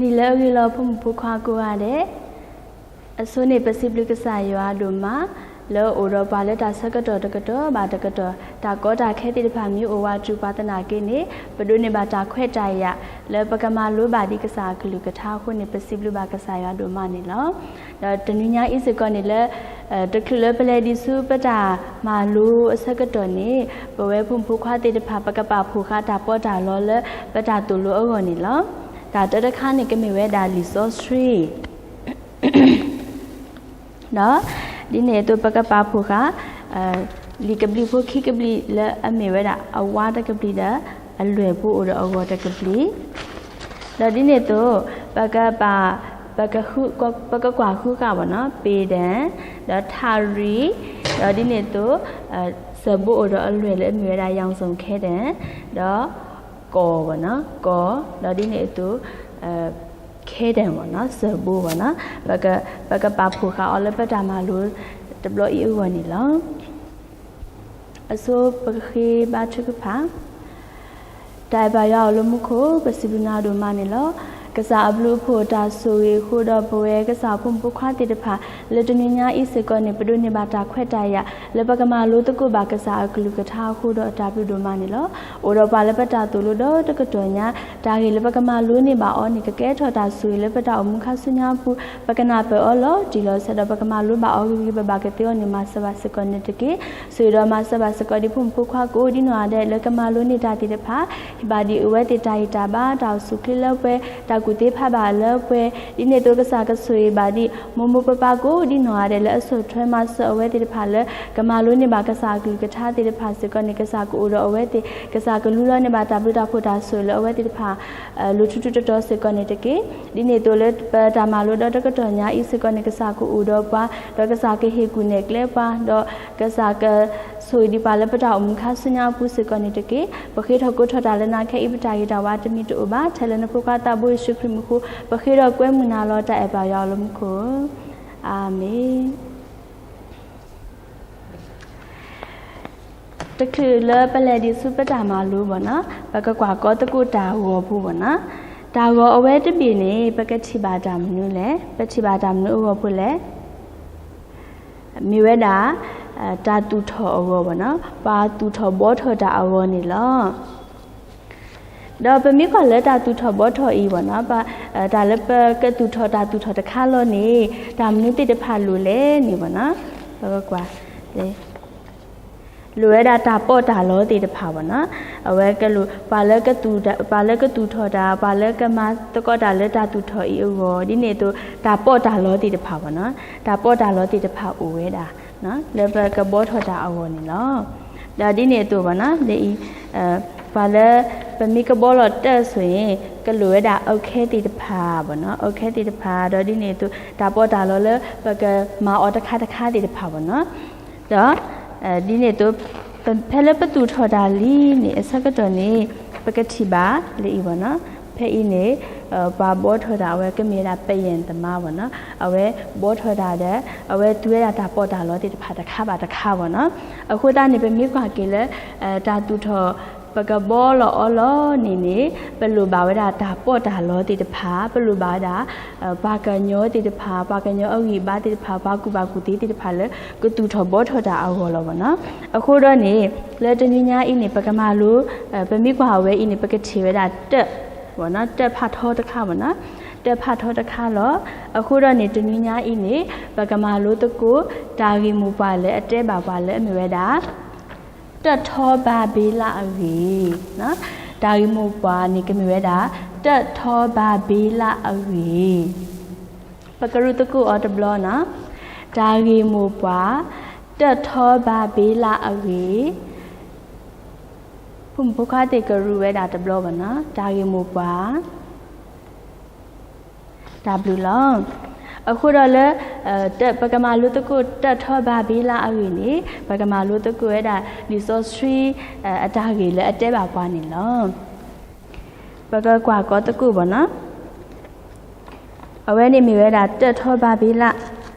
တၢ်ဘျုးလၢအဂ့ၤလီၤ ဖိမုၣ်ဖိခွါကိးဂၤဒဲး, အဆိန့ၣ် ပစံးဘျုးကစၢ်ယွၤဒိၣ်မး လၢအအိၣ်ဒီးပှၤလၢတၢ်ဆၢကတီၢ်တကတီၢ်ဘၣ်တကတီၢ်, တၢ်ကီတၢ်ခဲသ့ၣ်တဖၣ်မ့ၢ်အိၣ်ဝးတုၤပှၤသနာ်က့န့ၣ် ပဒိးန့ၢ်ဘၣ်တၢ်ခွဲးတၢ်ယာ် လၢပကမၤလိဘၣ်ဒံးကစၢ်အကလုၢ်ကထါအဃိန့ၣ် ပစံးဘျုးဘၣ်ကစၢ်ယွၤဒိၣ်မးန့ၣ်လီၤ. ဒီးတနွံညါအံၤစ့ၢ်ကီးန့ၣ်လၢ တချုးလၢပလဲၤဒံးဆူပတၢ်မၤလိအဆၢကတီၢ်န့ၣ် ပဝဲဖိမုၣ်ဖိခွါသ့ၣ်တဖၣ် ပကပာ်ဖှိၣ်ဃာ်တၢ်ပီးတၢ်လီလၢပတၢ်သိၣ်လိအဂီၢ်န့ၣ်လီၤ. တၢ်တၢတခါန့ၣ် ကမ့ၢ်ဝဲဒၣ်လံာ်စီဆှံ ဒီးဒ်န့ၣ်အသိး ပကပာ်ဖှိၣ်ဃာ် လံာ်ကဘျံးဖိခံကဘျံးလၢအမ့ၢ်ဝဲဒၣ်အဝါတကဘျံးဒီး အလွဲၢ်ဖိအိၣ်ဒီးအဂီၤတကဘျံး, ဒီးဒ်န့ၣ်အသိး ပကပာ် ပကဃု ပကကွၢ်ဃုဃာ်ဘၣ်နီၤ ပ့ၤဒဲၣ် ဒီးထးရံၣ်, ဒီးဒ်န့ၣ်အသိး စၢၤဘိအိၣ်ဒီးအလွဲၢ်လၢအမ့ၢ်ဝဲဒၣ် ယၣ်စိၣ်ခဲဒဲၣ် ဒီး ကီၢ်ဘၣ်နီၤ ကီၢ် ဒီးဒ်န့ၣ်အသိး ခဲဒဲၣ်ဘၣ်နီၤ စၢၤဘိဘၣ်နီၤ ပကပာ်ဖှိၣ်ဃာ်အီၤလၢပတၢ်မၤလိတဘျီအံၤအဂီၢ်န့ၣ်လီၤ. အဆိပဃ့ဘါထုကဖၣ်, တၢ်အဲၣ်ပၢ်ယွၤအိၣ်လၢမူခိၣ် ပစံးဘျုးနၤဒိၣ်မးန့ၣ်လီၤ. ကစၢ်အဘျုးအဖှိၣ်တၢ်ဆိၣ်ဂ့ၤအဃိဒီး ပဝဲကစၢ်ဖိမုၣ်ဖိခွါသ့ၣ်တဖၣ် လၢတနွံညါအံၤစ့ၢ်ကီးန့ၣ် ပဒိးန့ၢ်ဘၣ်တၢ်ခွဲးတၢ်ယာ် လၢပကမၤလိသကိးဘၣ်ကစၢ်အကလုၢ်ကထါအဃိဒီး တၢ်ဘျုးဒိၣ်မးန့ၣ်လီၤ. အိၣ်ဒီးပှၤလၢပတၢ်သိၣ်လိဒီတကတီၢ်ညါ တၢ်ဂ့ၢ်လၢပကမၤလိန့ၢ်ဘၣ်အီၤန့ၣ် ကကဲထီၣ်တၢ်ဆိၣ်ဂ့ၤလၢပတၢ်အိၣ်မူခါဆူညါအပူၤ ပကနၢ်ပၢၢ်အီၤလီၤတံၢ်လီၤဆဲးဒီး ပကမၤလိဘၣ်အီၤဂ့ၤဂ့ၤဘၣ်ဘၣ်ကသ့အီၤန့ၣ် မၤစၢၤဘၣ်စ့ၢ်ကီးန့ၣ်တက့ၢ်. ဆိၣ်ဂ့ၤဒီးမၤစၢၤဘၣ်စ့ၢ်ကီးဒ်ဖိမုၣ်ဖိခွါကိး ဒ်နီၢ်ဂၤဒဲးလၢကမၤလိန့ၢ်တၢ်သ့ၣ်တဖၣ် ဟ့ၣ်ဘၣ်ဒံးအဝဲသ့ၣ်တၢ်ဂံၢ်တၢ်ဘါ တၢ်အိၣ်ဆူၣ်အိၣ်ချ့လၢပှဲၤ တၢ်ကူၣ်သ့ဖးဘၣ်လၢပှဲၤ ဒ်န့ၣ်အသိးကစၢ်ကဆိၣ်ဂ့ၤဘၣ်ဒံး မိၢ်မိၢ်ပၢ်ပၢ်ကိး ဒ်နီၢ်ဂၤဒဲးလၢအဆီၣ်ထွဲမၤစၢၤအဝဲသ့ၣ်တဖၣ်လၢ ကမၤလိန့ၢ်ဘၣ်ကစၢ်အကလုၢ်ကထါသ့ၣ်တဖၣ်စ့ၢ်ကီးန့ၣ် ကစၢ်ကအိၣ်ဒီးအဝဲသ့ၣ် ကစၢ်ကလူလီၤန့ၢ်ဘၣ်တၢ်ဘျုးတၢ်ဖှိၣ်တၢ်ဆိၣ်ဂ့ၤလၢအဝဲသ့ၣ်တဖၣ် လိၤထူထူတီတီစ့ၢ်ကီးန့ၣ်တက့ၢ်. ဒ်န့ၣ်အသိးလၢပတၢ်မၤလိဒီတကတီၢ်ညါအံၤစ့ၢ်ကီးန့ၣ် ကစၢ်ကအိၣ်ဒီးပှၤ ဒီးကစၢ်ကဟ့ၣ်ကူၣ်နဲၣ်ကျဲပှၤ ဒီးကစၢ်ကဆိၣ်ဂ့ၤဒံးပှၤလၢပတၢ်အိၣ်မူခါဆူညါအပူၤစ့ၢ်ကီးန့ၣ်တက့ၢ်. ပဃ့ထီၣ်ကိးထီၣ်တၢ်လၢနၤခဲအံၤ ပတၢ်ဂ့ၤတၢ်ဝါတမံၤတအိၣ်ဘၣ် ထဲလၢနဖိခွါသးဘိယ့ၣ်ၡူးခရံာ်မူခိၣ် ပဃ့ဒီးကွဲမုာ်နၤလီၤ တၢ်အဲၣ်ပၢ်ယွၤအိၣ်လၢမူခိၣ် အၤမ့ၣ်. တချုးလၢပလဲၤဒံးဆူပတၢ်မၤလိဘၣ်နီၤ ပကကွၢ်ကီသကိးတၢ်ဂီၤဖိဘၣ်နီၤ. တၢ်ဂီၤအဝဲတဘ့ၣ်န့ၣ် ပကထံၣ်ဘၣ်တၢ်မနုၤလဲၣ်, ပထံၣ်ဘၣ်တၢ်မနုၤအဂီၢ်ဖိလဲၣ်. မ့ၢ်ဝဲဒၣ် တၢ်သူၣ်ထီၣ်အဂီၤဘၣ်နီၤ, ပှၤသူၣ်ထီၣ်ဘှီထီၣ်တၢ်အဂီၤန့ၣ်လီၤ. ဒီးပမ့ၢ်ကွၢ်လၢတၢ်သူၣ်ထီၣ်ဘှီထီၣ်အံၤဘၣ်နီၤ, တၢ်လၢပကသူၣ်ထီၣ်တၢ်သူၣ်ထီၣ်တခါလီၤန့ၣ် တၢ်မနုၤသ့ၣ်တဖၣ်လိၣ်လဲၣ်န့ၣ်ဘၣ်နီၤ, ပကကွၢ် လိၣ်ဝဲဒၣ်တၢ်ပီးတၢ်လီသ့ၣ်တဖၣ်ဘၣ်နီၤ. အဝဲကလိၣ် ပှၤလၢကသူၣ်ထီၣ်တၢ် ပှၤလၢကမၤသကိးတၢ်လၢတၢ်သူၣ်ထီၣ်အံၤအဂီၢ် ဒ်န့ၣ်အသိး တၢ်ပီးတၢ်လီသ့ၣ်တဖၣ်ဘၣ်နီၤ, တၢ်ပီးတၢ်လီသ့ၣ်တဖၣ်အိၣ်ဝဲဒၣ် လၢပကဘှီထီၣ်တၢ်အဂီၢ်န့ၣ်လီၤ. ဒီးဒ်န့ၣ်အသိးဘၣ်နီၤ လၢအံၤ ပှၤလၢ ပမ့ၢ်ကဘှီလီၤတၢ်ဆိၣ်အံၤ ကလိၣ်ဝဲဒၣ်အခဲသ့ၣ်တဖၣ်ဘၣ်နီၤ, အခဲသ့ၣ်တဖၣ် ဒီးဒ်န့ၣ်အသိး တၢ်ပီးတၢ်လီလၢ ပကမၤအီၤတခါတခါသ့ၣ်တဖၣ်ဘၣ်နီၤ. ဒီး ဒ်န့ၣ်အသိး ဖဲလၢပသူၣ်ထီၣ်တၢ်လံန့ၣ် အဆၢကတီၢ်န့ၣ် ပကထံၣ်ဘၣ်လၢအံၤဘၣ်နီၤ, ဖဲအံၤန့ၣ် ပှၤဘှီထီၣ်တၢ်အဝဲကမ့ၢ်ဝဲဒၣ် ပယဲၢ်သမါဘၣ်နီၤ, အဝဲဘှီထီၣ်တၢ်ဒီး အဝဲသူဝဲဒၣ်တၢ်ပီးတၢ်လီသ့ၣ်တဖၣ်တခါဘၣ်တခါဘၣ်နီၤ. အဃိသတးန့ၣ် ပမ့ၢ်ကွၢ်က့ၤလၢ တၢ်သူၣ်ထီၣ် ပကဘှီလီၤအီၤလီၤန့ၣ်န့ၣ် ပလိၣ်ဘၣ်ဝဲဒၣ်တၢ်ပီးတၢ်လီသ့ၣ်တဖၣ်, ပလိၣ်ဘၣ်ဝဲဒၣ် ပှၤကညီသ့ၣ်တဖၣ်, ပှၤကညီအဂံၢ်အဘါသ့ၣ်တဖၣ်, ပှၤကူၣ်ဘၣ်ကူၣ်သ့သ့ၣ်တဖၣ်လၢ ကသူၣ်ထီၣ်ဘှီထီၣ်တၢ်အဂီၢ်လီၤဘၣ်နီၤ. အဃိဒီးန့ၣ် လၢတနွံညါအံၤန့ၣ် ပကမၤလိ ပမ့ၢ်ကွၢ်အဝဲအံၤန့ၣ် ပကထံၣ်ဝဲဒၣ်တၢၣ် ဘၣ်နီၤ, တၢၣ်ဖးထီတခါဘၣ်နီၤ, တၢၣ်ဖးထီတခါလီၤ. အဃိဒီးန့ၣ် တနွံညါအံၤန့ၣ် ပကမၤလိသကိး တၢ်ဂ့ၢ်မိၢ်ပှၢ်လၢအတဲဘၣ်ပှၤလၢအမ့ၢ်ဝဲဒၣ် တၢၣ်ထီဘၤဘ့လးအဂ့ၢ်, တၢ်ဂ့ၢ်မိၢ်ပှၢ်န့ၣ်ကမ့ၢ်ဝဲဒၣ် တၢၣ်ထီဘၤဘ့လးအဂ့ၢ်, ပကရုသကိးအီၤတဘျီနီၤ, တၢ်ဂ့ၢ်မိၢ်ပှၢ် တၢၣ်ထီဘၤဘ့လးအဂ့ၢ်, ဖိမုၣ်ဖိခွါသ့ၣ်ကရုဝဲဒၣ်တဘျီဘၣ်နီၤ, တၢ်ဂ့ၢ်မိၢ်ပှၢ် တၢ်ဘျုးလီၤ. အဃိဒီးလၢ ပကမၤလိသကိးတၢၣ်ထီဘၤဘ့လးအဂ့ၢ်န့ၣ် ပကမၤလိသကိးဝဲဒၣ် လံာ်စီဆှံ အတၢ်ဂ့ၢ်လၢအတဲဘၣ်ပှၤန့ၣ်လီၤ. ပကကွၢ်ကီသကိးဘၣ်နီၤ, အဝဲန့ၣ်မ့ၢ်ဝဲဒၣ်တၢၣ်ထီဘၤဘ့လး,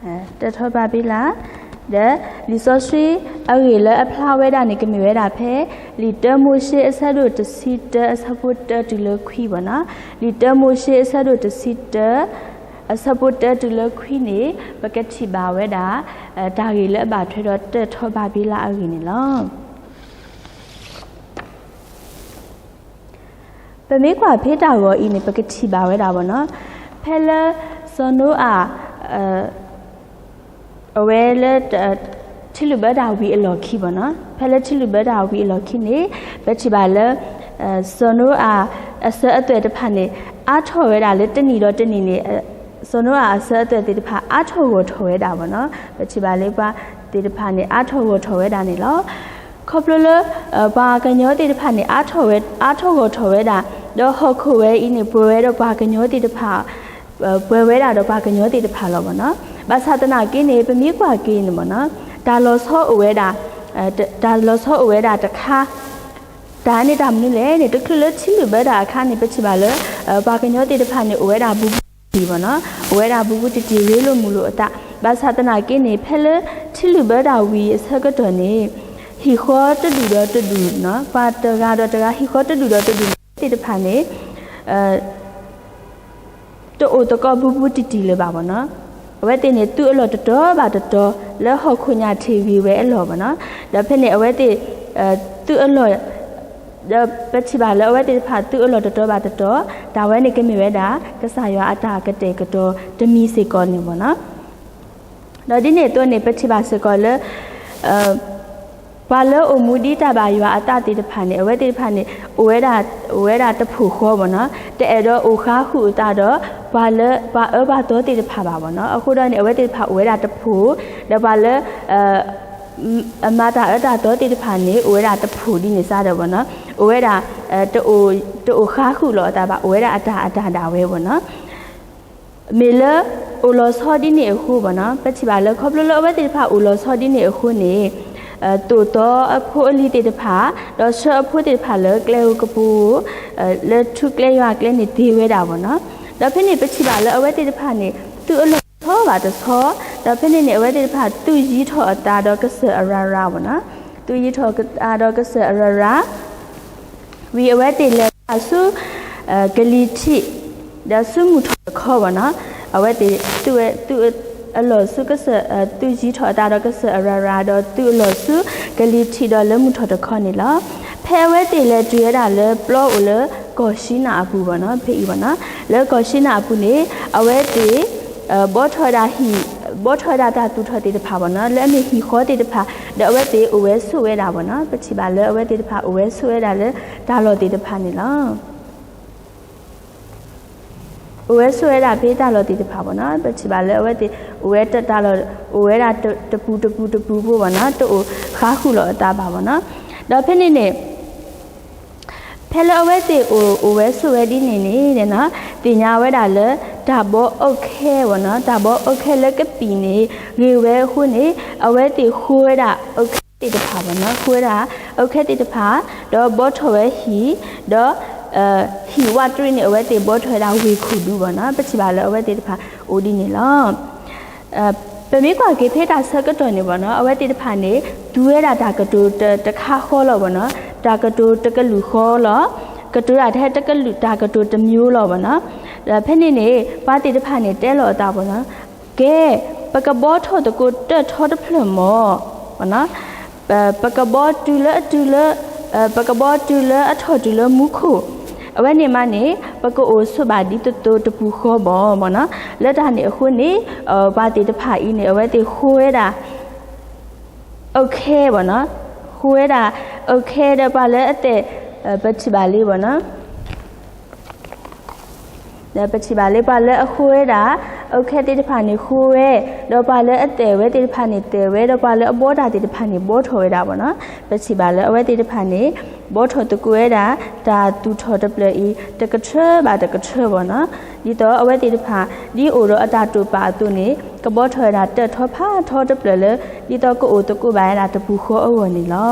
တၢၣ်ထီဘၤဘ့လး, ဒီးလံာ်စီဆှံ အဂ့ၢ်လၢအဖျါဝဲဒၣ်န့ၣ် ကမ့ၢ်ဝဲဒၣ်ဖဲ လံာ်တၢမိၤၡ့အဆၢဒိၣ်တဆံတၢ အဆၢဖိတၢတုၤလၢခွံဘၣ်နီၤ. လံာ်တၢမိၤၡ့အဆၢဒိၣ်တဆံတၢ အဆၢဖိတၢတုၤလၢခွံန့ၣ် ပကထံၣ်ဘၣ်ဝဲဒၣ် တၢ်ဂ့ၢ်လၢအဘၣ်ထွဲဒီးတၢၣ်ထီၣ်ဘၤဘံလးအဂ့ၢ်န့ၣ်လီၤ. ပမ့ၢ်ကွၢ်ဖဲတၢ်ဂီၤအံၤန့ၣ် ပကထံၣ်ဘၣ်ဝဲဒၣ်ဘၣ်နီၤ, ဖဲလၢ စီၤနိအၤ အဝဲလၢ ထံလုၣ်ဘၢတၢ်ဝံၤအလီၢ်ခံဘၣ်နီၤ, ဖဲလၢထံလုၣ်ဘၢတၢ်ဝံၤအလီၢ်ခံန့ၣ် ပထံၣ်ဘၣ်လၢ စီၤနိအၤ အစၢၤအသွဲၣ်တဖၣ်န့ၣ် အါထီၣ်ဝဲဒၣ်လၢတနံၣ်ဒီးတနံၣ်န့ၣ် စီၤနိအၤအစၢၤအသွဲၣ်သ့ၣ်တဖၣ် အါထီၣ်ဂီၢ်ထီၣ်ဝဲဒၣ်ဘၣ်နီၤ, ပထံၣ်ဘၣ်လၢပှၤသ့ၣ်တဖၣ်န့ၣ် အါထီၣ်ဂီၢ်ထီၣ်ဝဲဒၣ်န့ၣ်လီၤ. ခီဖျိလၢ ပှၤကညီသ့ၣ်တဖၣ်န့ၣ် အါထီၣ်ဝဲ အါထီၣ်ဂီၢ်ထီၣ်ဝဲဒၣ်, ဒီးဟီၣ်ခိၣ်ဝဲအံၤန့ၣ် ပှဲၤဝဲဒီးပှၤကညီသ့ၣ်တဖၣ် ပှဲၤဝဲဒၣ်ဒီးပှၤကညီသ့ၣ်တဖၣ်လီၤဘၣ်နီၤ. ဘၣ်ဆၣ်သနာ်က့န့ၣ် ပမ့ၢ်ကွၢ်က့ၤန့ၣ်ဘၣ်နီၤ, တၢ်လီၤဆီအိၣ်ဝဲဒၣ် တၢ်လီၤဆီအိၣ်ဝဲဒၣ်တခါ တၢ်န့ၣ်တၢ်မနုၤလဲၣ်န့ၣ် တချုးလၢထံလုၢ်ဘၢတၢ်အခါန့ၣ် ပထံၣ်ဘၣ်လၢ ပှၤကညီသ့ၣ်တဖၣ်န့ၣ် အိၣ်ဝဲဒၣ်ဘူးဘူးတံၢ်တံၢ်ဘၣ်နီၤ, အိၣ်ဝဲဒၣ်ဘူးဘူးတံၢ်တံၢ် ရ့လိာ်မုာ်လိာ်အသး. ဘၣ်ဆၣ်သနာ်က့န့ၣ် ဖဲလၢထံလုၢ်ဘၢတၢ်ဝံၤအဆၢကတီၢ်န့ၣ် ဟံၣ်ဃီတဒူၣ်ဒီးတဒူၣ်နီၤ, ပှၤတဂၤဒီးတဂၤ ဟံၣ်ဃီတဒူၣ်ဒီးတဒူၣ်သ့ၣ်တဖၣ်န့ၣ် တအိၣ်သကိးဘူးဘူးတံၢ်တံၢ်လၢၤဘၣ်ဘၣ်နီၤ. အဝဲသ့ၣ်န့ၣ် သုးအလီၢ်တတီၤဘၣ်တတီၤ လၢဟီၣ်ခိၣ်ညၣ်ထံးဂ့ၤဝဲအလီၢ်ဘၣ်နီၤ. ဒီးဖဲန့ၣ်အဝဲသ့ၣ် သုးအလီၢ် ဒီးပထံၣ်ဘၣ်လၢအဝဲသ့ၣ်တဖၣ်သုးအလီၢ်တတီၤဘၣ်တတီၤ, တၢ်ဝဲန့ၣ်ကမ့ၢ်ဝဲဒၣ် ကစၢ်ယွၤအတၢ်ကတဲာ်ကတီၤတမံၤစ့ၢ်ကီးန့ၣ်ဘၣ်နီၤ. ဒီးဒ်န့ၣ်အသိးန့ၣ် ပထံၣ်ဘၣ်စ့ၢ်ကီးလၢ ပှၤလၢအိၣ်မူဒ်တၢ်ဘၣ်ယွၤအသးသ့ၣ်တဖၣ်န့ၣ် အဝဲသ့ၣ်တဖၣ်န့ၣ် အိၣ်ဝဲဒၣ် အိၣ်ဝဲဒၣ်တဖှိၣ်ဃီဘၣ်နီၤ, တအဲၣ်ဒိးအိၣ်ဃါဃုာ်အသးဒီး ပှၤလၢပှၤအၢပှၤသီသ့ၣ်တဖၣ်ဘၣ်ဘၣ်နီၤ. အဃိဒီးန့ၣ် အဝဲသ့ၣ်တဖၣ်အိၣ်ဝဲဒၣ်တဖှိၣ်, ဒီးပှၤလၢ အမၤတၢ်အၢတၢ်သီသ့ၣ်တဖၣ်န့ၣ် အိၣ်ဝဲဒၣ်တဖှိၣ်ဒ်န့ၣ်စ့ၢ်ဒီးဘၣ်နီၤ, အိၣ်ဝဲဒၣ် တအိၣ်ဃါဃုာ်လီၤအသးဘၣ်, အိၣ်ဝဲဒၣ်အတၢ်အတၢ်ဒၣ်ဝဲဘၣ်နီၤ. မ့ၢ်လၢအိၣ်လီၤဆီဒ်န့ၣ်အဃိဘၣ်နီၤ, ပထံၣ်ဘၣ်လၢခီဖျိလၢအဝဲသ့ၣ်တဖၣ်အိၣ်လီၤဆီဒ်န့ၣ်အဃိန့ၣ် သိၣ်သီအဖိအလံၤသ့ၣ်တဖၣ် ဒီးဆှၢအဖိသ့ၣ်တဖၣ်လၢကျဲဧိၤကပူၤဧိၤ လၢထူကျဲယွၤကျဲန့ၣ်သ့ဝဲဒၣ်ဘၣ်နီၤ. ဒီးဖဲန့ၣ်ပထံၣ်ဘၣ်လၢအဝဲသ့ၣ်တဖၣ်န့ၣ် သုးအလီၢ်ဆီဘၣ်တဆီ, ဒီးဖဲန့ၣ်န့ၣ် အဝဲသ့ၣ်တဖၣ်သုးယံၤထီၣ်အသးဒီးကစၢၢ်အရၤရၤဘၣ်နီၤ, သုးယံၤထီၣ်အသးဒီးကစၢၢ်အရၤရၤ ဝံၤအဝဲသ့ၣ်လဲၤဆူ ကလံၤထံး ဒီးဆူမုၢ်ထီၣ်တခီဘၣ်နီၤ, အဝဲသ့ၣ် သုးအလီၢ်ဆူကစၢၢ် သုးယံၤထီၣ်အသးဒီးကစၢၢ်အရၤရၤ ဒီးသုးအလီၢ်ဆူကလံၤထံးဒီးလၢမုၢ်ထီၣ်တခီန့ၣ်လီၤ. ဖဲအဝဲသ့ၣ်လဲၤတုၤဝဲဒၣ်လၢပျီအိၣ်လၢကီၢ်ၡံနၤအပူၤဘၣ်နီၤ, ဖဲအံၤဘၣ်နီၤ, လၢကီၢ်ၡံနၤအပူၤန့ၣ် အဝဲသ့ၣ် ဘီထီၣ်ဝဲဒၣ်ဟံၣ် ဘီထီၣ်ဝဲဒၣ်တၢ်သူၣ်ထီၣ်သ့ၣ်တဖၣ်ဘၣ်နီၤ, လၢအမ့ၢ်ဟံၣ်ဃီသ့ၣ်တဖၣ် ဒီးအဝဲသ့ၣ်အိၣ်ဝဲဆိးဝဲဒၣ်ဘၣ်နီၤ, ပထံၣ်ဘၣ်လၢအဝဲသ့ၣ်တဖၣ်အိၣ်ဝဲဆိးဝဲဒၣ်လၢတၢ်လီၢ်သ့ၣ်တဖၣ်န့ၣ်လီၤ. အိၣ်ဝဲဆိးဝဲဒၣ်ဖဲတၢ်လီၢ်သ့ၣ်တဖၣ်ဘၣ်နီၤ, ပထံၣ်ဘၣ်လၢအဝဲသ့ၣ် အိၣ်ဝဲတၢ်လီၢ် အိၣ်ဝဲဒၣ်တပူၤတပူၤတပူၤဖိဘၣ်နီၤ, တအိၣ်ဃါဃုာ်လီၤအသးဘၣ်ဘၣ်နီၤ. ဒီးဖဲန့ၣ်န့ၣ် ဖဲလၢအဝဲသ့ၣ်အိၣ် အိၣ်ဝဲဆိးဝဲဒ်န့ၣ်န့ၣ် သ့ၣ်ညါဝဲဒၣ်လၢ တၢ်ဘီအုတ်ခဲဘၣ်နီၤ, တၢ်ဘီအုတ်ခဲလၢကပံာ်န့ၣ် ဂ့ၤဝဲအဃိန့ၣ် အဝဲသ့ၣ်ဃိဝဲဒၣ်အုတ်ခဲသ့ၣ်တဖၣ်ဘၣ်နီၤ, ဃိဝဲဒၣ်အုတ်ခဲသ့ၣ်တဖၣ် ဒီးဘီထီၣ်ဝဲဟံၣ်, ဒီး ဟံၣ်ဝးတရံးန့ၣ် အဝဲသ့ၣ်ဘီထီၣ်ဝဲဒၣ်ဝ့ၢ်ခိၣ်ဒူဘၣ်နီၤ, ပထံၣ်ဘၣ်လၢအဝဲသ့ၣ်တဖၣ်အိၣ်ဒ်န့ၣ်လီၤ. ပမ့ၢ်ကွၢ်က့ၤဖဲတၢ်ဆၢကတီၢ်န့ၣ်ဘၣ်နီၤ, အဝဲသ့ၣ်တဖၣ်န့ၣ် သူဝဲဒၣ်တၢ်ကတိၤတခါဃီလီၤဘၣ်နီၤ, တၢ်ကတိၤတကလုာ်ဃီလီၤ, ကတိၤတၢ်ထဲတကလုာ် တၢ်ကတိၤတမျိုးလီၤဘၣ်နီၤ. ဒီးဖဲန့ၣ်န့ၣ် ပှၤသ့ၣ်တဖၣ်န့ၣ် တဲလီၤအသးဘၣ်နီၤ, ကဲ, ပကဘီထီၣ်သကိးတၢၣ်ထီတဖျၢၣ်မၢ်, ပကဘီတုၤလၢအတုၤလၢ, ပကဘီတုၤလၢအထီၣ်တုၤလၢမူခိၣ်, အဝဲန့ၣ်မးန့ၣ် ပကအိၣ်ဆိးဘၣ်ဒ်သိးသိးတပူၤဃီဘၣ်မၢ်နီၤ. လၢတၢ်န့ၣ်အဃိန့ၣ် ပှၤသ့ၣ်တဖၣ်အံၤန့ၣ် အဝဲသ့ၣ်ဃိဝဲဒၣ် အုတ်ခဲဘၣ်နီၤ, ဃိဝဲဒၣ် အုတ်ခဲ ဒီးပှၤလၢအသဲး ပထံၣ်ဘၣ်လံဘၣ်နီၤ, ဒီးပထံၣ်ဘၣ်လံ ပှၤလၢအဃိဝဲဒၣ် အုတ်ခဲသ့ၣ်တဖၣ်န့ၣ်ဃိဝဲ, ဒီးပှၤလၢအသဲးဝဲသ့ၣ်တဖၣ်န့ၣ်သဲးဝဲ, ဒီးပှၤလၢအဘီတၢ်သ့ၣ်တဖၣ်န့ၣ် ဘီထီၣ်ဝဲဒၣ်ဘၣ်နီၤ. ပထံၣ်ဘၣ်လၢအဝဲသ့ၣ်တဖၣ်န့ၣ် ဘီထီၣ်သကိးဝဲဒၣ် တၢ်သူၣ်ထီၣ်တဖျၢၣ်အံၤ တကထၢဘၣ်တကထၢဘၣ်နီၤ. ဒ်သိးအဝဲသ့ၣ်တဖၣ် ဒ်အိၣ်ဒီးအတၢ်တိာ်ပာ်အသိးန့ၣ် ကဘီထီၣ်ဝဲဒၣ်တၢၣ်ထီဖးထီတဖျၢၣ်လၢ ဒ်သိးကအိၣ်သကိးဘၣ်ဝဲဒၣ်တပူၤဃီအဂီၢ်န့ၣ်လီၤ.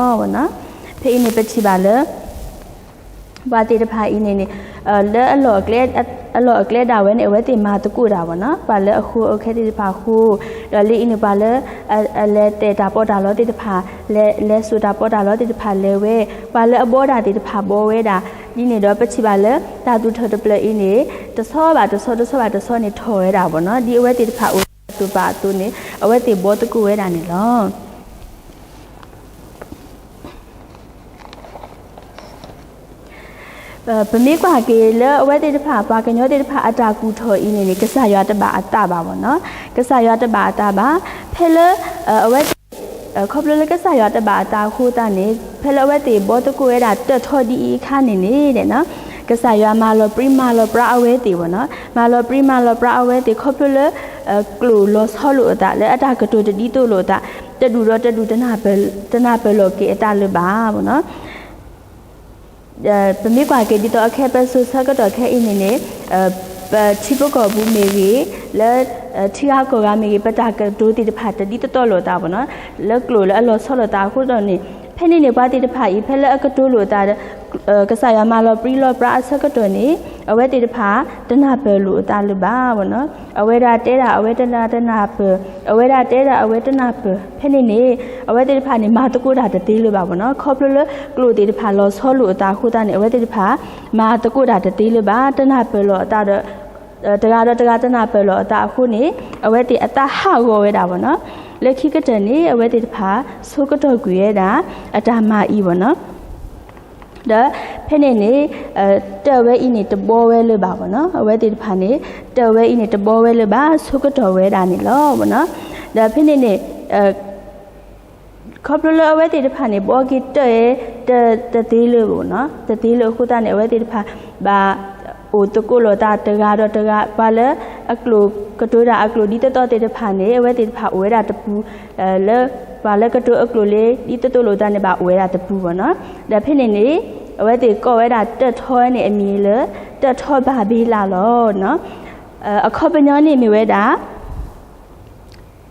ဖဲအံၤန့ၣ်ပထံၣ်ဘၣ်လၢ ပှၤသ့ၣ်တဖၣ်အံၤန့ၣ်န့ၣ် လၢအလီၢ်အကျဲဒၣ်ဝဲန့ၣ် အဝဲသ့ၣ်မၤသကိးတၢ်ဘၣ်နီၤ, ပှၤလၢအဃိအခဲသ့ၣ်တဖၣ်ဃိ, ဒီးလၢအံၤန့ၣ် ပှၤလၢ အလဲၤတဲာ်တၢ်ပီးတၢ်လီသ့ၣ်တဖၣ်, လဲၤစိာ်တၢ်ပီးတၢ်လီသ့ၣ်တဖၣ်လဲၤဝဲ, ပှၤလၢအဘီတၢ်သ့ၣ်တဖၣ်ဘီဝဲဒၣ်, ဒ်န့ၣ်ဒီးပထံၣ်ဘၣ်လၢ တၢ်သူၣ်ထီၣ်တဖျၢၣ်အံၤန့ၣ် တဆီဘၣ်တဆီ တဆီဘၣ်တဆီန့ၣ် ထီၣ်ဝဲဒၣ်ဘၣ်နီၤ, ဒ်အဝဲသ့ၣ်တဖၣ်အိၣ်တၢ်တိာ်ပာ်အသိးန့ၣ် အဝဲသ့ၣ်ဘီသကိးဝဲဒၣ်န့ၣ်လီၤ. ပမ့ၢ်ကွၢ်က့ၤလၢအဝဲသ့ၣ်တဖၣ် ပှၤကညီသ့ၣ်တဖၣ်အတၢ်ကူၣ်ထီၣ်အံၤန့ၣ်န့ၣ် ကစၢ်ယွၤတဘၣ်အသးဘၣ်ဘၣ်နီၤ, ကစၢ်ယွၤတဘၣ်အသးဘၣ်, ဖဲလၢ အဝဲသ့ၣ် ခီဖျိလၢကစၢ်ယွၤတဘၣ်အသးအဃိသတးန့ၣ် ဖဲလၢအဝဲသ့ၣ်ဘီသကိးဝဲဒၣ်တၢၢ်ထီဒ်အံၤအခါန့ၣ်န့ၣ် ကစၢ်ယွၤမၤလီၤပြံမၤလီၤပြါအဝဲသ့ၣ်ဘၣ်နီၤ, မၤလီၤပြံမၤလီၤပြါအဝဲသ့ၣ်ခီဖျိလၢ ကျိာ်လီၤဆီလိာ်အသး လၢအတၢ်ကတိၤတဒ်သိးလိာ်အသး, တဒူၣ်ဒီးတဒူၣ် တနၢ်ပၢၢ်လီၤက့ၤအသးလၢၤဘၣ်ဘၣ်နီၤ. ပမ့ၢ်ကွၢ်က့ၤဒ်သိးအခဲပစိၤဆၢကတီၢ်ခဲအံၤန့ၣ်န့ၣ် ပထံပကီၢ်ပူၤမ့ၢ်ဂ့ၤ, လၢထံဂၤကီၢ်ဂၤမ့ၢ်ဂ့ၤ, ပတၢ်ကတိၤသ့ၣ်တဖၣ်တဒ်သိးလိာ်အသးဘၣ်နီၤ, လၢကျိာ်လၢအလီၤဆီလိာ်သးအဃိဒီးန့ၣ် ဖဲန့ၣ်န့ၣ် ပှၤသ့ၣ်တဖၣ်အံၤ ဖဲလၢအကတိၤလိာ်အသး ကစၢ်ယွၤမၤလီၤပြံလီၤပြါအဆၢကတီၢ်န့ၣ် အဝဲသ့ၣ်တဖၣ် တနၢ်ပၢၢ်လိာ်အသးလၢၤဘၣ်ဘၣ်နီၤ, အဝဲဒၣ်တဲဒၣ်အဝဲတနၢ်တနၢ်ပၢၢ်, အဝဲဒၣ်တဲဒၣ်အဝဲတနၢ်ပၢၢ်, ဖဲန့ၣ်န့ၣ် အဝဲသ့ၣ်တဖၣ်န့ၣ် မၤသကိးတၢ်တသ့လၢၤဘၣ်ဘၣ်နီၤ, ခီဖျိလၢကျိာ်သ့ၣ်တဖၣ်လီၤဆီလိာ်အသးအဃိသတးန့ၣ် အဝဲသ့ၣ်တဖၣ် မၤသကိးတၢ်တသ့လၢၤဘၣ်, တနၢ်ပၢၢ်လိာ်အသးဒီး တဂၤဒီးတဂၤတနၢ်ပၢၢ်လိာ်အသးအဃိန့ၣ် အဝဲသ့ၣ်အသးဟးဂီၤဝဲဒၣ်ဘၣ်နီၤ, လၢခံကတၢၢ်န့ၣ် အဝဲသ့ၣ်တဖၣ် ဆိကတီၢ်ကွံာ်ဝဲဒၣ် အတၢ်မၤအံၤဘၣ်နီၤ ဒီးဖဲန့ၣ်န့ၣ် တၢၢ်ဝဲအံၤန့ၣ်တဘီဝဲလၢၤဘၣ်ဘၣ်နီၤ, အဝဲသ့ၣ်တဖၣ်န့ၣ် တၢၢ်ဝဲအံၤန့ၣ်တဘီဝဲလၢၤဘၣ်, ဆိကတီၢ်ဝဲဒၣ်န့ၣ်လီၤဘၣ်နီၤ, ဒီးဖဲန့ၣ်န့ၣ် ခီဖျိလၢအဝဲသ့ၣ်တဖၣ်န့ၣ် ဘီက့ၤတၢၢ်ဝဲ တသ့လၢၤဘၣ်နီၤ, တသ့လၢၤအဃိသတးန့ၣ် အဝဲသ့ၣ်တဖၣ် ဘၣ်အိၣ်သကိးလိာ်သးတဂၤဒီးတဂၤ, ပှၤလၢအကျိာ်ကတိၤတၢ်အကျိာ်ဒ်သိးသိးသ့ၣ်တဖၣ်န့ၣ် အဝဲသ့ၣ်တဖၣ်အိၣ်ဝဲဒၣ်တပူၤ, လၢ ပှၤလၢကတိၤအကျိာ်လၢဒ်သိးသိးလိာ်သးန့ၣ် ဘၣ်အိၣ်ဝဲဒၣ်တပူၤဘၣ်နီၤ, ဒီးဖဲန့ၣ်န့ၣ် အဝဲသ့ၣ်ကိးဝဲဒၣ်တၢၢ်ထီန့ၣ်အမံၤလၢ တၢၢ်ထီဘၤဘ့လးလီၤ. အခီပညီန့ၣ်မ့ၢ်ဝဲဒၣ်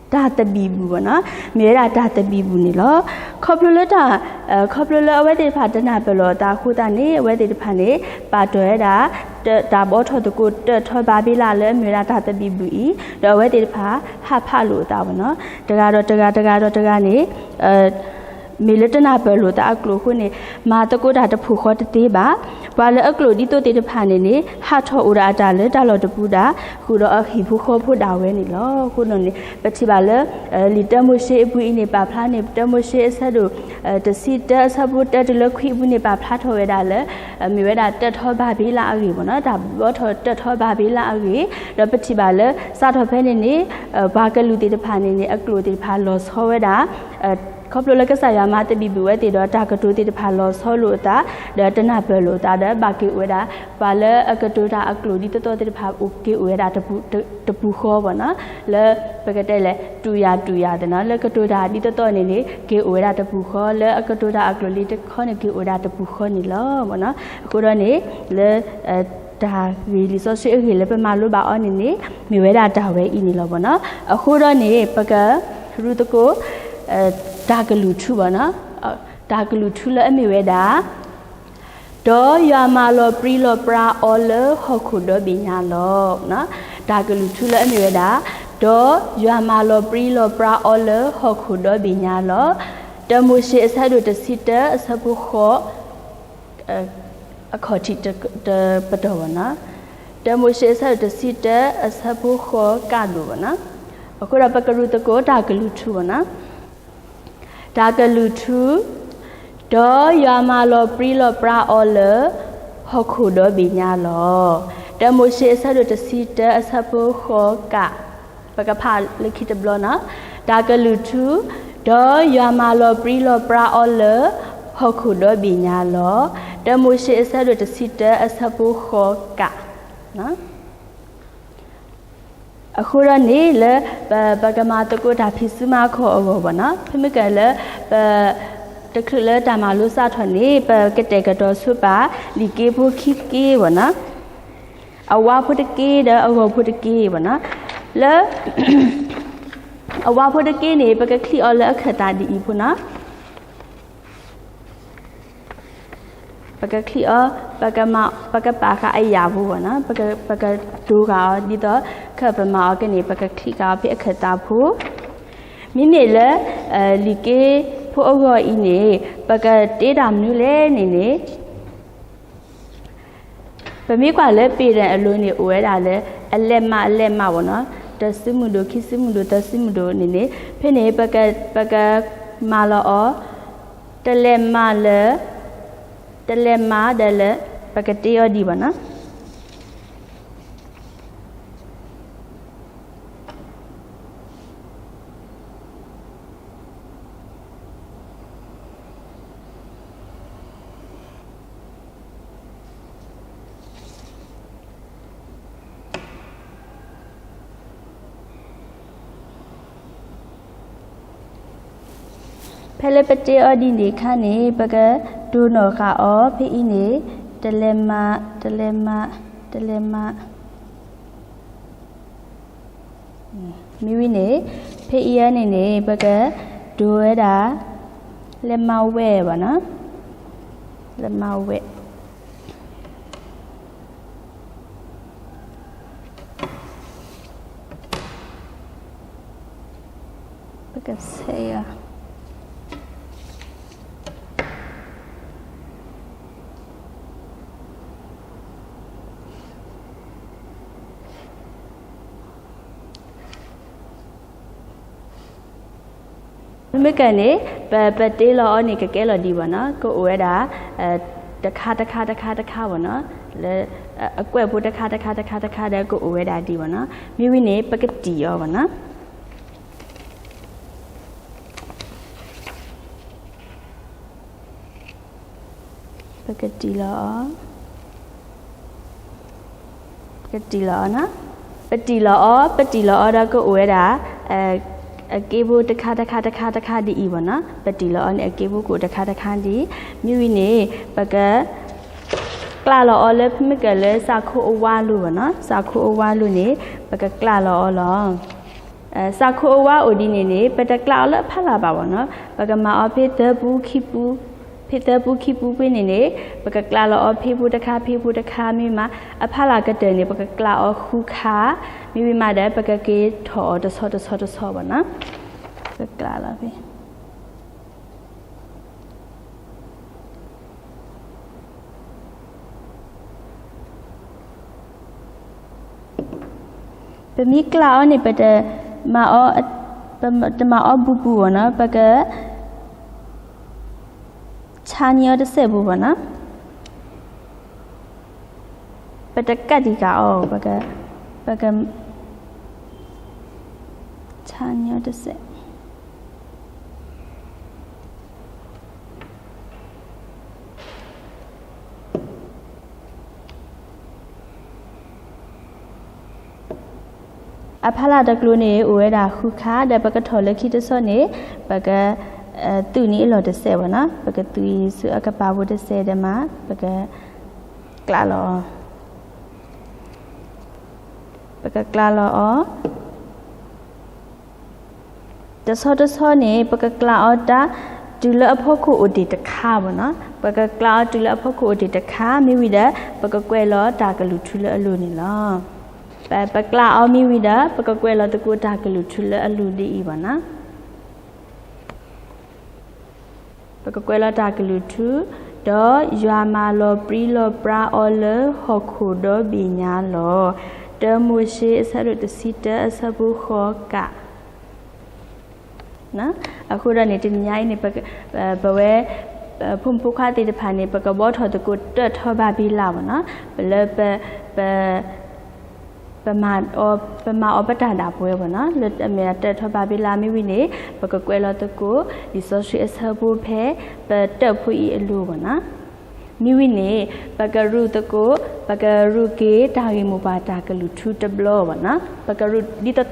တၢ်သဘံၣ်ဘုၣ်ဘၣ်နီၤ, မ့ၢ်ဝဲဒၣ်တၢ်သဘံၣ်ဘုၣ်န့ၣ်လီၤ. ခီဖျိလၢတၢ် ခီဖျိလၢအဝဲသ့ၣ်တဖၣ်တနၢ်ပၢၢ်လိာ်အသးအဃိသတးန့ၣ် အဝဲသ့ၣ်တဖၣ်န့ၣ် ပာ်တ့ၢ်ဝဲဒၣ် တၢ်ဘီထီၣ်သကိးတၢၢ်ထီဘၤဘ့လးလၢအမ့ၢ်ဝဲဒၣ်တၢ်သဘံၣ်ဘုၣ်အံၤ, ဒီးအဝဲသ့ၣ်တဖၣ် ဟးဖးလိာ်အသးဘၣ်နီၤ, တဂၤဒီးတဂၤ တဂၤဒီးတဂၤန့ၣ် မ့ၢ်လၢတနၢ်ပၢၢ်လိာ်သးအကျိာ်အဃိန့ၣ် မၤသကိးတၢ်တဖုၣ်ဃီတသ့ဘၣ်. ပှၤလၢအကျိာ်ဒ်သိးသ့ၣ်တဖၣ်န့ၣ်န့ၣ် ဟးထီၣ်အိၣ်ဒီးအတၢ်လၢတၢ်လီၢ်တပူၤဒၣ် ဃုာ်ဒီးအဟံၣ်ဖိဃီဖိဒၣ်ဝဲန့ၣ်လီၤ. အဃိဒီးန့ၣ် ပထံၣ်ဘၣ်လၢ လံာ်တၢမိၤၡ့အပူၤအံၤန့ၣ် ပာ်ဖျါန့ၣ် တၢမိၤၡ့အဆၢဒိၣ် တဆံတၢအဆၢဖိတၢတုၤလၢခွံအပူၤန့ၣ် ပာ်ဖျါထီၣ်ဝဲဒၣ်လၢ မ့ၢ်ဝဲဒၣ်တၢၢ်ထီဘၤဘ့လးအဂ့ၢ်ဘၣ်နီၤ, တၢ်ဘီထီၣ်တၢၢ်ထီဘၤဘ့လးအဂ့ၢ်, ဒီးပထံၣ်ဘၣ်လၢ စးထီၣ်ဖဲန့ၣ်န့ၣ် ပှၤကလုာ်သ့ၣ်တဖၣ်န့ၣ်န့ၣ် အကျိာ်သ့ၣ်တဖၣ်လီၤဆီဝဲဒၣ် ခီဖျိလၢကစၢ်ယွၤမၤသဘံၣ်ဘုၣ်ဝဲသ့ၣ်ဒီး တၢ်ကတိၤသ့ၣ်တဖၣ်လီၤဆီလိာ်အသး ဒီးတနၢ်ပၢၢ်လိာ်အသးဒီး ဘၣ်က့ၤအိၣ်ဝဲဒၣ် ပှၤလၢအကတိၤတၢ်အကျိာ်ဒ်သိးသိးသ့ၣ်တဖၣ် အိၣ်က့ၤအိၣ်ဝဲဒၣ် တပူၤဃီဘၣ်နီၤ, လၢပကတဲလဲၣ် တူၢ်ယၤတူၢ်ယၤသ့ၣ်နီၤ, လၢကတိၤတၢ်ဒ်သိးသိးန့ၣ်န့ၣ် က့ၤအိၣ်ဝဲဒၣ်တပူၤဃီ, လၢအကတိၤတၢ်အကျိာ်လံတခီန့ၣ် က့ၤအိၣ်ဝဲဒၣ်တပူၤဃီန့ၣ်လီၤ. အဃိဒီးန့ၣ် လၢ တၢ်ဂ့ၢ်လံာ်စီဆှံအဂ့ၢ်လၢပမၤလိဘၣ်အီၤန့ၣ်န့ၣ် မ့ၢ်ဝဲဒၣ်တၢ်ဝဲအံၤန့ၣ်လီၤဘၣ်နီၤ. အဃိဒီးန့ၣ် ပကရူသကိး တၢ်ကလုၢ်ထူဘၣ်နီၤ, တၢ်ကလုၢ်ထူလၢအမ့ၢ်ဝဲဒၣ် ဒီးယွၤမၤလီၤပြံလီၤပြါအီၤလၢဟီၣ်ခိၣ်ဒီဘ့ၣ်ညါလီၤ. တၢ်ကလုၢ်ထူလၢအမ့ၢ်ဝဲဒၣ် ဒီးယွၤမၤလီၤပြံလီၤပြါအီၤလၢဟီၣ်ခိၣ်ဒီဘ့ၣ်ညါလီၤ. တၢမိၤၡ့အဆၢဒိၣ်တဆံတၢအဆၢဖိဃိး အခီၣ်ထံးတပတီၢ်ဘၣ်နီၤ, တၢမိၤၡ့အဆၢဒိၣ်တဆံတၢအဆၢဖိဃိးကးဒိၣ်ဘၣ်နီၤ. အဃိဒီးပကရူသကိးတၢ်ကလုၢ်ထူဘၣ်နီၤ. တၢ်ကလုၢ်ထူ, ဒီးယွၤမၤလီၤပြံလီၤပြါအီၤလၢ ဟီၣ်ခိၣ်ဒီဘ့ၣ်ညါလီၤ. တၢမိၤၡ့အဆၢဒိၣ်တဆံတၢအဆၢဖိဃိးကး, ပကဖးလၢခံတဘျီနီၤ. တၢ်ကလုၢ်ထူ, ဒီးယွၤမၤလီၤပြံလီၤပြါအီၤလၢ ဟီၣ်ခိၣ်ဒီဘ့ၣ်ညါလီၤ. တၢမိၤၡ့အဆၢဒိၣ်တဆံတၢအဆၢဖိဃိးကး အဃိဒီးန့ၣ်လၢ ပကမၤသကိးတၢ်ဖံးစုမၤခီၣ်အဂီၢ်ဘၣ်နီၤ, ဖဲမ့ၢ်ကလၢ ပ တချုးလၢတၢ်မၤလိစးထီၣ်န့ၣ် ပကတဲာ်ကတီၤဆိပာ် လံာ်က့ဖိခံက့ဘၣ်နီၤ, အဝါဖိတက့ဒီးအဂီၢ်ဖိတက့ဘၣ်နီၤ, လၢ အဝါဖိတက့န့ၣ် ပကချံးအီၤလၢအခၢၣ်သးဒ်အံၤဖိနီၤ. ပကချံးအီၤ, ပကမၤ, ပကပာ်ဃာ်အယၣ်ပူၤဘၣ်နီၤ, ပက, ပကတိၤဃာ်အီၤဒ်သိး ခဲအံၤပမၤအီၤကန့ၣ် ပကချံးဃာ်အီၤဖဲအခၢၣ်သးဖိ, မ့မ့ၢ်လၢ လံာ်က့ဖိအဂီၢ်အံၤန့ၣ် ပကတ့တၢ်မနုၤလဲၣ်န့ၣ်န့ၣ် ပမ့ၢ်ကွၢ်လၢ ပ့ၣ်တၣ် အလိၤန့ၣ် အိၣ်ဝဲဒၣ်လၢ အလဲးမးအလဲးမးဘၣ်နီၤ, တစုမုၢ်ဒိၣ် ခံစုမုၢ်ဒိၣ် သၢစုမုၢ်ဒိၣ်န့ၣ်န့ၣ် ဖဲန့ၣ် ပကမၤလီၤအီၤ တလဲးမးလၢ တလဲးမးဒီးလၢ ပကတ့အီၤဒံးဘၣ်နီၤ. ဖဲလၢပတ့အီၤဒ်န့ၣ်အခါန့ၣ် ပကတိၤနီၣ်ဃာ်အီၤဖဲအံၤန့ၣ် တလဲးမး, တလဲးမး, တလဲးမး မ့ၢ်ဝံၤန့ၣ် ဖဲအံၤအန့ၣ်န့ၣ် ပကတိၤဝဲဒၣ် လဲးမးဝဲဘၣ်နီၤ, လဲးမးဝဲ ပကဆဲးအီၤ မ့မ့ၢ်ကန့ၣ် ပ, ပတ့လီၤအီၤန့ၣ် ကကဲလီၤဒံးဘၣ်နီၤ, ကအိၣ်ဝဲဒၣ် တခါတခါတခါတခါဘၣ်နီၤ, လၢ အကွဲၢ်ဖိတခါတခါတခါတခါဒီးကအိၣ်ဝဲဒၣ်ဒံးဘၣ်နီၤ, မ့ၢ်ဝံၤန့ၣ် ပကတံၢ်အီၤဘၣ်နီၤ. ပကတံၢ်လီၤအီၤ, ပကတံၢ်လီၤအီၤနီၤ, ပတံၢ်လီၤအီၤ, ပတံၢ်လီၤအီၤဒီးကအိၣ်ဝဲဒၣ် အက့ဖိတခါတခါတခါတခါဒ်အံၤဘၣ်နီၤ, ပတံၢ်လီၤအီၤန့ၣ် အက့ဖိကအိၣ်တခါတခါဒ်အံၤ, မ့ၢ်ဝံၤန့ၣ် ပက ကျးလီၤအီၤလၢဖဲမ့ၢ်ကလၢစးခိအဝါလိၤဘၣ်နီၤ, စးခိအဝါလိၤန့ၣ် ပကကျးလီၤအီၤလီၤ. စးခိအဝါအိၣ်ဒ်န့ၣ်န့ၣ် ပတကျးအီၤလၢအဖီလာ်ဘၣ်ဘၣ်နီၤ, ပကမၤအီၤဖဲသၢပူခံပူ, ဖဲသၢပူခံပူဖဲန့ၣ်န့ၣ် ပကကျးလီၤအီၤဖဲဖိတခါ ဖဲဖိတခါ မ့ၢ်မး အဖီလာ်ကတၢၢ်န့ၣ် ပကကျးအီၤဃုခါ, မ့ၢ်ဝံၤမးဒီး ပကက့ၤထီၣ်အီၤတဆီတဆီတဆီဘၣ်နီၤ, ပကကျးလီၤဖဲ ပမ့ၢ်ကျးအီၤန့ၣ် ပတမၤအီၤ, ပတမၤအီၤဘူးဘူးဘၣ်နီၤ, ပက ဆါန့ၢ်အီၤတစဲးဘူးဘၣ်နီၤ, ပတကးတံာ်ဃာ်အီၤ, ပက ပက ဆါန့ၢ်အီၤတစဲး အဖီလာ်တကျိၤန့ၣ် အိၣ်ဝဲဒၣ်ဃုခါ ဒီးပကထီၣ်လၢခံတဆီန့ၣ် ပက သုးန့ၢ်အလီၢ်တစဲးဘၣ်နီၤ, ပကသုးအံၤဆူအကပၤဖိတစဲးဒီးမး ပက ကျးလီၤအီၤ, ပကကျးလီၤအီၤ တဆီတဆီန့ၣ် ပကကျးအီၤတၢ် တုၤလၢအဖီခိၣ်အိၣ်တ့ၢ်တခါဘၣ်နီၤ, ပကကျးအီၤတုၤလၢအဖီခိၣ်အိၣ်တ့ၢ်တခါ မ့ၢ်ဝံၤဒီး ပကကွဲးလီၤတၢ်ကလုၢ်ထူလၢအလိၤန့ၣ်လီၤ. ပ ပကျးအီၤမ့ၢ်ဝံၤဒီး ပကကွဲးလီၤသကိးတၢ်ကလုၢ်ထူလၢအလိၤဒ်အံၤဘၣ်နီၤ. ပကကွဲးလီၤတၢ်ကလုၢ်ထူ, ဒီးယွၤမၤလီၤပြံလီၤပြါအီၤလၢဟီၣ်ခိၣ်ဒီဘ့ၣ်ညါလီၤ. တၢမိၤၡ့အဆၢဒိၣ်တဆံတၢအဆၢဖိဃိးကး. အဃိဒီးန့ၣ် တနံၤညါအံၤန့ၣ် ပဝဲ ဖိမုၣ်ဖိခွါသ့ၣ်တဖၣ်န့ၣ် ပကဘှီထီၣ်သကိးတၢၣ်ထီၣ်ဘၤဘ့လးဘၣ်နီၤ, လၢပ ပ ပမၤအီၤ ပမၤအီၤပတၢ်ဒၣ်ပဝဲဘၣ်နီၤ, လၢအမ့ၢ်တၢၣ်ထီၣ်ဘၤဘ့လးမ့ၢ်ဝံၤန့ၣ် ပကကွဲးလီၤသကိး လံာ်စီဆှံအဆၢဖိဖဲ ပတၢၣ်ဖိအံၤအလိၤဘၣ်နီၤ. မ့ၢ်ဝံၤန့ၣ် ပကရူၢ်သကိး ပကရူၢ်က့ၤတၢ်ဂ့ၢ်မိၢ်ပှၢ်တၢ်ကလုၢ်ထူတဘျီဘၣ်နီၤ, ပကရူၢ်ဒ်သိးသိး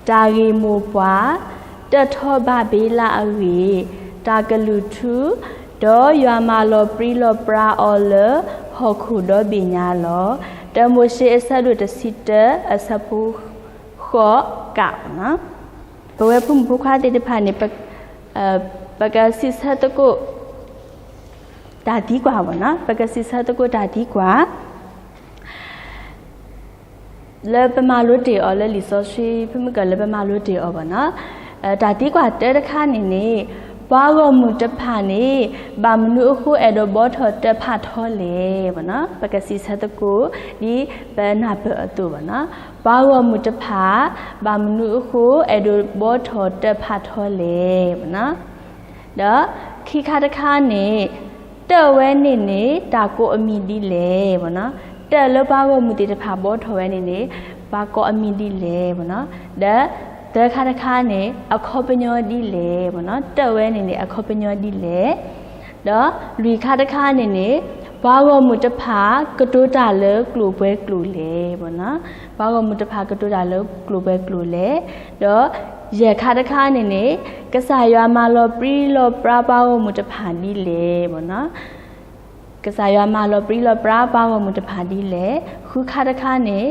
တၢ်ဂ့ၢ်မိၢ်ပှၢ် တၢၣ်ထီၣ်ဘၤဘ့လးအဂ့ၢ် တၢ်ကလုၢ်ထူ, ဒီးယွၤမၤလီၤပြံလီၤပြါအီၤလၢ ဟီၣ်ခိၣ်ဒီဘ့ၣ်ညါလီၤ. တၢမိၤၡ့အဆၢဒိၣ်တဆံတၢ အဆၢဖိဃိးကးနီၤ. ပဝဲဖိမုၣ်ဖိခွါသ့ၣ်တဖၣ်န့ၣ် ပကစံးဆၢသကိး တ�ၢ် တၢ်သံကွၢ်ဘၣ်နီၤ, ပကစံးဆၢသကိးတၢ်သံကွၢ် လၢပမၤလိတ့ၢ်အီၤလၢလံာ်စီဆှံ ဖုမုၢ်ကၢၢ်လၢပမၤလိတ့ၢ်အီၤဘၣ်နီၤ. တၢ်သံကွၢ်တၢတခါန့ၣ်န့ၣ်, ပှၤဂီၢ်မုၢ်တဖၣ်န့ၣ် ဘၣ်မနုၤအဃိအဲၣ်ဒိးဘှီထီၣ်တၢ်ဖးထီလဲၣ်ဘၣ်နီၤ. ပကစံးဆၢသကိး ဒ်ပနၢ်ပၢၢ်အသိးဘၣ်နီၤ. ပှၤဂီၢ်မုၢ်တဖၣ် ဘၣ်မနုၤအဃိအဲၣ်ဒိးဘှီထီၣ်တၢ်ဖးထီလဲၣ်ဘၣ်နီၤ. ဒီးခံခါတခါန့ၣ်, တၢၢ်ဝဲန့ၣ်န့ၣ် တၢ်ကိးအမံၤဒ်လဲၣ်ဘၣ်နီၤ. တၢၢ်လၢပှၤဂီၢ်မုၢ်သ့ၣ်တဖၣ်ဘှီထီၣ်ဝဲန့ၣ်န့ၣ် ပှၤကိးအမံၤဒ်လဲၣ်ဘၣ်နီၤ. ဒီးသၢခါတခါန့ၣ် အခီပညီဒ်လဲၣ်ဘၣ်နီၤ. တၢၢ်ဝဲန့ၣ်န့ၣ် အခီပညီဒ်လဲၣ်. ဒီးလွံၢ်ခါတခါန့ၣ်န့ၣ်, ပှၤဂီၢ်မုၢ်တဖၣ် ကတိၤတၢ်လၢကျိၤပှဲၤကျိၤလဲၣ်ဘၣ်နီၤ. ပှၤဂီၢ်မုၢ်တဖၣ်ကတိၤတၢ်လၢကျိၤပှဲၤကျိၤလဲၣ်. ဒီးယဲၢ်ခါတခါန့ၣ်န့ၣ်, ကစၢ်ယွၤမၤလီၤပြံလီၤပြါပှၤဂီၢ်မုၢ်တဖၣ်ဒ်လဲၣ်ဘၣ်နီၤ. ကစၢ်ယွၤမၤလီၤပြံလီၤပြါပှၤဂီၢ်မုၢ်တဖၣ်ဒ်လဲၣ်. ဃုခါတခါန့ၣ်,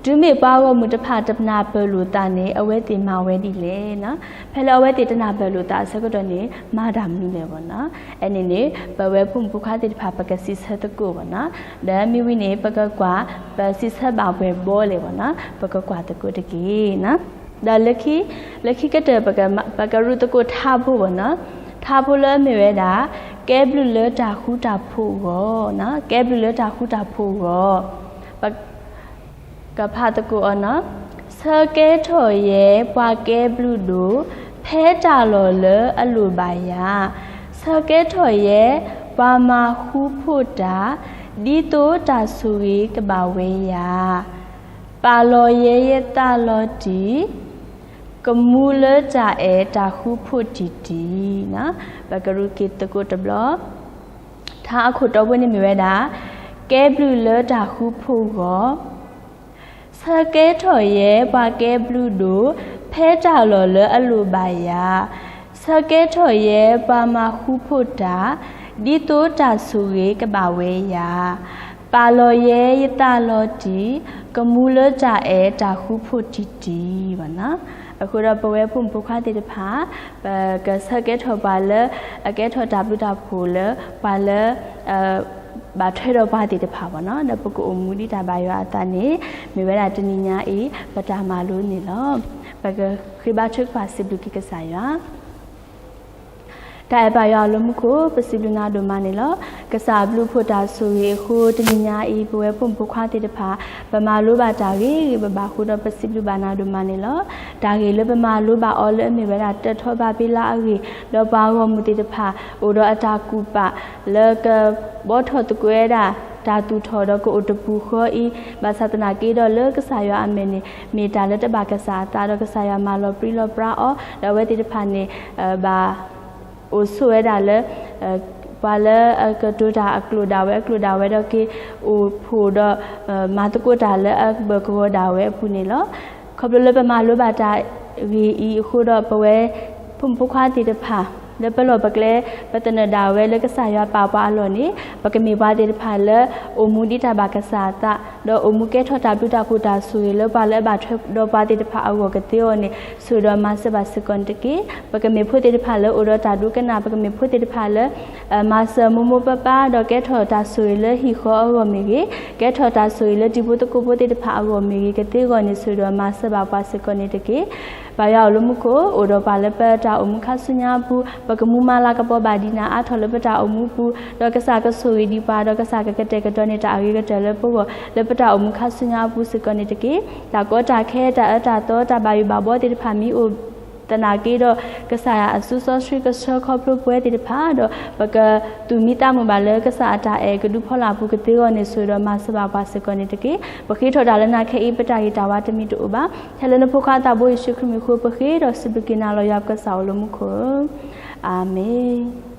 တုၤမ့ၢ်ပှၤဂီၢ်မုၢ်တဖၣ်တနၢ်ပၢၢ်လိာ်သးန့ၣ် အဝဲသ့ၣ်မၤဝဲဒ်လဲၣ်နီၤ. ဖဲလၢအဝဲသ့ၣ်တနၢ်ပၢၢ်လိာ်သးအဆၢကတီၢ်န့ၣ် မၤတၢ်မနုၤလဲၣ်ဘၣ်နီၤ. အဲန့ၣ်န့ၣ် ပဝဲဖိမုၣ်ဖိခွါသ့ၣ်တဖၣ် ပကစံးဆၢသကိးဘၣ်နီၤ. ဒီးမ့ၢ်ဝံၤန့ၣ် ပကကွၢ် ပစံးဆၢဘၣ်ပှဲၤဘီလဲၣ်ဘၣ်နီၤ. ပကကွၢ်သကိးတက့ၢ်နီၤ. ဒီးလၢခံ, လၢခံကတၢၢ် ပကရူၢ်သကိးထါဖိဘၣ်နီၤ. ထါဖိလၢအမ့ၢ်ဝဲဒၣ် ကဲဘျုးလၢတၢ်ဃူတၢ်ဖိးအဂီၢ်နီၤ. ကဲဘျုးလၢတၢ်ဃူတၢ်ဖိးအဂီၢ် ကဖးသကိးအီၤနီၤ. ဆၢကဲထီၣ်ယဲ ပှၤကဲဘျုးဒိၣ် ဖဲတၢ်လီၢ်လၢအလိၣ်ဘၣ်ယၤ, ဆၢကဲထီၣ်ယဲ ပှၤမၤဃူဖိးတၢ် ဒ်သိးတၢ်ဆိၣ်ဂ့ၤကဘၣ်ဝဲယၤ, ပာ်လီၤယဲယသးလီၤတံၢ် ကမူလၢတၢ်အဲၣ်တၢ်ဃူဖိးတံၢ်တံၢ်နီၤ. ပကရူၢ်က့ၤသကိးတဘျီ. ထါအခိၣ်တီဖိန့ၣ်မ့ၢ်ဝဲဒၣ် ကဲဘျုးလၢတၢ်ဃူဖိးအဂီၢ်, ဆၢကဲထီၣ်ယဲ ပှၤကဲဘျုးဒိၣ် ဖဲတၢ်လီၢ်လၢအလိၣ်ဘၣ်ယၤ, ဆၢကဲထီၣ်ယဲ ပှၤမၤဃူဖိးတၢ် ဒ်သိးတၢ်ဆိၣ်ဂ့ၤကဘၣ်ဝဲယၤ, ပာ်လီၤယဲယသးလီၤတံၢ် ကမူလၢတၢ်အဲၣ်တၢ်ဃူဖိးတံၢ်တံၢ်ဘၣ်နီၤ. အဃိဒီးပဝဲဖိမုၣ်ဖိခွါသ့ၣ်တဖၣ် ပကဆၢကဲထီၣ်ပှၤလၢ အကဲထီၣ်တၢ်ဘျုးတၢ်ဖှိၣ်လၢ ပှၤလၢ ဘၣ်ထွဲဒီးပှၤသ့ၣ်တဖၣ်ဘၣ်နီၤ. ဒီးပကအိၣ်မူဒ်တၢ်ဘၣ်ယွၤအသးန့ၣ် မ့ၢ်ဝဲဒၣ်တနံၤညါအံၤ ပတၢ်မၤလိန့ၣ်လီၤ. ပကဃ့ဘါထုကဖၣ်စံးဘျုးက့ၤကစၢ်ယွၤ တၢ်အဲၣ်ပၢ်ယွၤအလၢမူခိၣ် ပစံးဘျုးနၤဒိၣ်မးန့ၣ်လီၤ. ကစၢ်အဘျုးအဖှိၣ်တၢ်ဆိၣ်ဂ့ၤအဃိ တနံၤညါအံၤ ပဝဲဖိမုၣ်ဖိခွါသ့ၣ်တဖၣ် ပမၤလိဘၣ်တၢ်ဂ့ၤဂ့ၤဘၣ်ဘၣ်အဃိဒီး ပစံးဘျုးဘၣ်နၤဒိၣ်မးန့ၣ်လီၤ. တၢ်ဂ့ၢ်လၢပမၤလိဘၣ်အီၤလၢအမ့ၢ်ဝဲဒၣ်တၢ်ထီၣ်ဘၣ်ဖဲလၢအဂ့ၢ် ဒီးပှၤဂီၢ်မုၢ်သ့ၣ်တဖၣ် အိၣ်ဒီးအတၢ်ကူၣ်ပာ် လၢကဘှီထီၣ်သကိးဝဲဒၣ် တၢ်သူၣ်ထီၣ်ဒီးကအိၣ်တပူၤဃီအံၤ ဘၣ်ဆၣ်သနာ်က့ဒီးလၢကစၢ်ယွၤအမဲာ်န့ၣ် မ့ၢ်တၢ်လၢတဘၣ်ကစၢ်အသးဒီး ကစၢ်ယွၤမၤလီၤပြံလီၤပြါအီၤ ဒီးအဝဲသ့ၣ်တဖၣ်န့ၣ် ဘၣ် အိၣ်ဆိးဝဲဒၣ်လၢ ပှၤလၢအကတိၤတၢ်အကျိာ်ဒၣ်ဝဲအကျိာ်ဒၣ်ဝဲဒီးက့ၤအိၣ်ဖှိၣ်ဒီး မၤသကိးတၢ်လၢအကဘၢၣ်ကဝီၤဒၣ်ဝဲအပူၤန့ၣ်လီၤ. ခီဖျိလၢပမၤလိဘၣ်တၢ်ဂ့ၢ်အံၤအဃိဒီး ပဝဲဖိမုၣ်ဖိခွါသ့ၣ်တဖၣ် လၢပလီၢ်ပကျဲ ပသနၢၣ်ဒၣ်ဝဲလၢကစၢ်ယွၤပာ်ပှၤအလီၢ်န့ၣ် ပကမ့ၢ်ပှၤသ့ၣ်တဖၣ်လၢ အိၣ်မူဒ်တၢ်ဘၣ်ကစၢ်အသး ဒီးအိၣ်မူကဲထီၣ်တၢ်ဘျုးတၢ်ဖှိၣ်တၢ်ဆိၣ်ဂ့ၤလၢပှၤလၢအဘၣ်ထွဲဒီးပှၤသ့ၣ်တဖၣ်အဂီၢ်ကသ့အဂီၢ်န့ၣ် ဆိၣ်ဒီးမၤစၢၤဘၣ်စ့ၢ်ကီးန့ၣ်တက့ၢ်. ပကမ့ၢ်ဖိသ့ၣ်တဖၣ်လၢအိၣ်ဒီးတၢ်ဒိကနၣ် ပကမ့ၢ်ဖိသ့ၣ်တဖၣ်လၢ မၤစၢၤမိၢ်မိၢ်ပၢ်ပၢ် ဒီးကဲထီၣ်တၢ်ဆိၣ်ဂ့ၤလၢဟံၣ်ဃီအဂီၢ်မ့ၢ်ဂ့ၤ, ကဲထီၣ်တၢ်ဆိၣ်ဂ့ၤလၢတံၤဖိသကိးဖိသ့ၣ်တဖၣ်အဂီၢ်မ့ၢ်ဂ့ၤ ကသ့အဂီၢ်န့ၣ် ဆိၣ်ဒီးမၤစၢၤဘၣ်ပှၤစ့ၢ်ကီးန့ၣ်တက့ၢ်. ပၢ်ယွၤအိၣ်လၢမူခိၣ် အိၣ်ဒီးပှၤလၢပတၢ်အိၣ်မူခါဆူညါအပူၤ ပကမူမၤလၤကပီၤဘၣ်ဒံးနၤအါထီၣ်လၢပတၢ်အိၣ်မူပူၤ ဒီးကစၢ်ကဆိၣ်ဂ့ၤဒံးပှၤ ဒီးကစၢ်ကကတဲာ်ကတီၤန့ၢ်တၢ်အဂ့ၤကတၢၢ်လၢပဂီၢ် လၢပတၢ်အိၣ်မူခါဆူညါအပူၤစ့ၢ်ကီးန့ၣ်တက့ၢ်. တၢ်ကီတၢ်ခဲ တၢ်အၢတၢ်သီ တၢ်ဘၣ်ယိၣ်ဘၣ်ဘှီသ့ၣ်တဖၣ်မ့ၢ်အိၣ် သနာ်က့ဒီး ကစၢ်ယွၤအစုစီဆှံကဆှၢခီဖျိပဝဲသ့ၣ်တဖၣ် ဒီးပကသူၣ်မံသးမုာ်ဘၣ်လၢကစၢ်အတၢ်အဲၣ်ကဒုးဖီလာ်အပူၤကသ့အဂီၢ်န့ၣ် ဆိၣ်ဒီးမၤစၢၤဘၣ်ပှၤစ့ၢ်ကီးန့ၣ်တက့ၢ်. ပဃ့ထီၣ်တၢ်လၢနၤခဲအံၤ ပတၢ်ဂ့ၤတၢ်ဝါတမံၤတအိၣ်ဘၣ်. ထဲလၢနဖိခွါသးဘိယ့ၣ်ၡူးခရံာ်မံၤအဃိ ပဃ့ဒီးစံးဘျုးက့ၤနၤလီၤ ယွၤပကစၢ်အိၣ်လၢမူခိၣ်ဧၢ, အၤမ့ၣ်.